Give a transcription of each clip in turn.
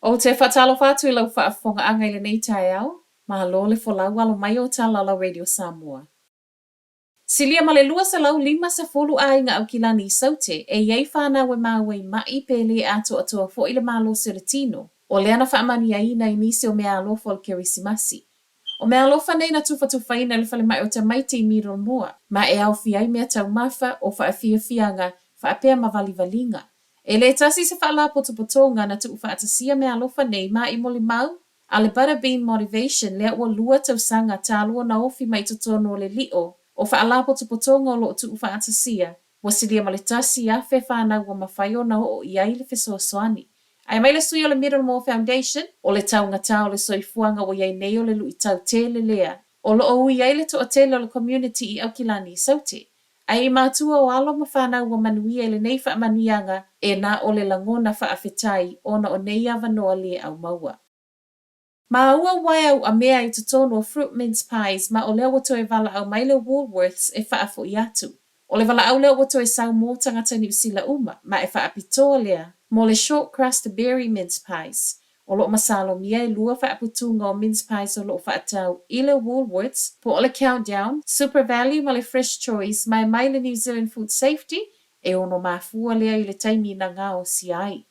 Ou te faatalofa atu i lau faafofogaaga i lenei taeao, malo le folau alo mai o tala lau Radio Samoa. Silia ma le 250 aiga Aukilani i Saute e i ai fanau e maua i ma'i pe le atoatoa foi le malosi o le tino, o lea na faamanuiaina i nisi o meaalofa o le Kerisimasi. O meaalofa nei na tufatufaina e le falemai o tamaiti i Middlemore, ma e aofia ai meataumafa, o faafiafiaga, faapea ma valivaliga. E le tasi se faalapotopotoga na tuufaatasia meaalofa nei ma i molimau a le Buttabean Motivation lea ua lua tausaga talu ona ofi mai i totonu o le lio o faalapotopotoga o lo o tuufaatasia Ua silia ma le 1,000 fanau ua mafai ona oo i ai le fesoasoani. Ae mai le sui o le Middlemore Foundation, o le taugata o le soifuaga ua i ai nei o le luitau tele lea o lo o ui ai le toatele o le community i Aukilani i Saute. Ae i matua o alo ma fanau ua manuia i lenei faamanuiaga e na o le lagona faafetai ona o nei avanoa le aumaua. Maua uaea uamea i totonu o Fruit Mince Pies ma o lea ua toe valaau mai le Woolworths e faafo'i atu. O le valaau lea ua toe sau mo tagata Niu Sila uma ma e faapitoa lea mo le Short Crust Berry Mince Pies. O lo o masalomia e lua faaputuga o mince pies o lo o faatau i le Woolworths po o le Countdown, SuperValu ma le Fresh Choice ma e mai le New Zealand Food Safety e ono mafua lea i le taimi na gaosia ai.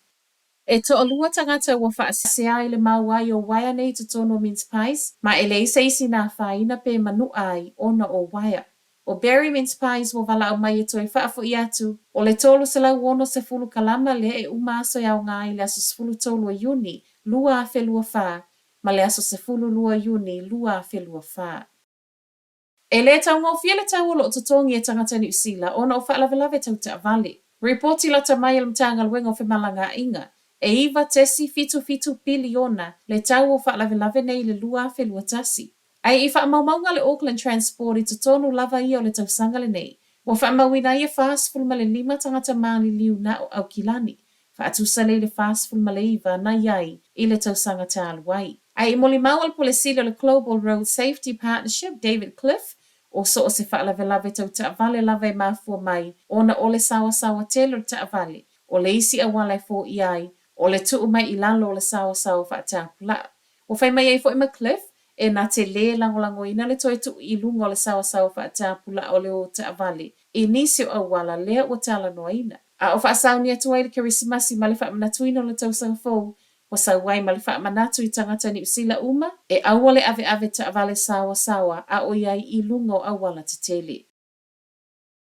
E toalua tagata ua faasea i le mau ai o uaea nei i totonu o mince pies, ma e leai se isi na afaina pe manuʻa ai ona o uaea. ʻO Berry Mince Pies ua valaau mai e toe faafoʻi atu, o le 360 kalama lea e uma aso e aoga ai i le aso 13 o Iuni 2024 ma le aso 12 Iuni 2024. E le taugofie le tau o lo o totogi e tagata Niu Sila ona o faalavelave tau taavale. Ripoti lata mai a le Matagaluega o Femalagaaiga, e 9.77 piliona le tau o faalavelave nei i le 2021. Ae i faamaumauga a le Auckland Transport i totonu lava ia o le tausaga lenei, ua faamauina ai e 45 tagata maliliu na o Aukilani, faatusa lea i le 49 na i ai i le tausaga talu ai. Ae i molimau a le Pule Sili o le Global Road Safety Partnership, David Cliff, o so o se faalavelave tau taavale lava e mafua mai ona o le saoasaoa tele o le taavale, o le isi auala e foia ai, o le tuu mai i lalo o le saoasaoa faatapulaa. Ua fai mai ai foi ma Cliff, e na te lē lagolagoina le toe tuu i luga o le saoasaoa faatapulaa o le ō taavale i nisi o auala lea ua talanoaina. A o faasauni atu ai le Kerisimasi ma le faamanatuina o le tausaga fou, ua sau ai ma le faamanatu i tagata Niu Sila uma, e aua le aveave taavale saoasaoa a o i ai i luga o auala tetele.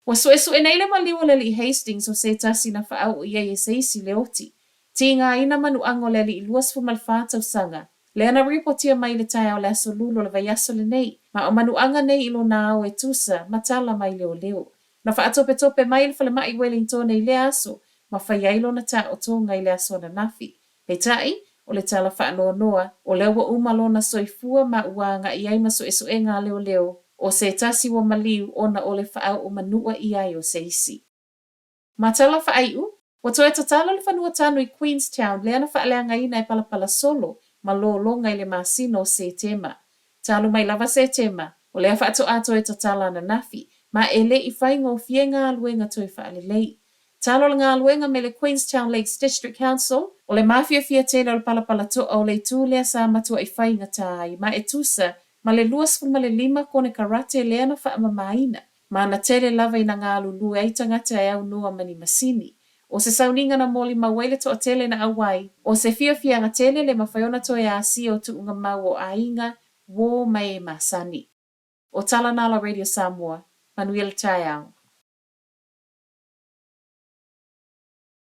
Ua suesue nei le maliu o le Alii Hastings o se tasi na faaoo i ai e se isi le oti. Tigaina manuaga o le alii 24 tausaga, lea na ripotia mai i le taeao o le aso Lulu o le vaiaso lenei, ma o manuaga nei i lona ao e tusa ma tala mai leoleo. Na faatopetope mai i le falemai Wellingtone i lea aso ma fai ai lona taotoga i le aso ananafi. Peitai, o le tala faanoanoa, o lea ua uma lona soifua ma ua agai ai ma suesuega a leoleo, o se tasi ua maliu ona o le faaoo manua i ai o se isi. Ma tala faaiu, ua toe tatala le fanua tanu i Queenstown lea na faaleagaina e palapala solo ma lologa i le masina o Setema. Talu mai lava Setema, o lea faatoa toe tatala ananafi, ma e le i faigofie galuega toe faalelei. Talo le galuega me le Queenstown Lakes District Council, o le mafiafia tele o le palapala toa o le itu lea sa matuai faigata ai ma e tusa ma le 25 konekarate lea na faamamaina, ma na tele lava ina galulue ai tagata e aunoa ma ni masini. O se sauniga na molimau ai le toatele na auai, o se fiafiaga tele le mafai ona toe asia o tuuga mau o aiga, uō ma e masani. O tala na la Radio Samoa, manuia le taeao.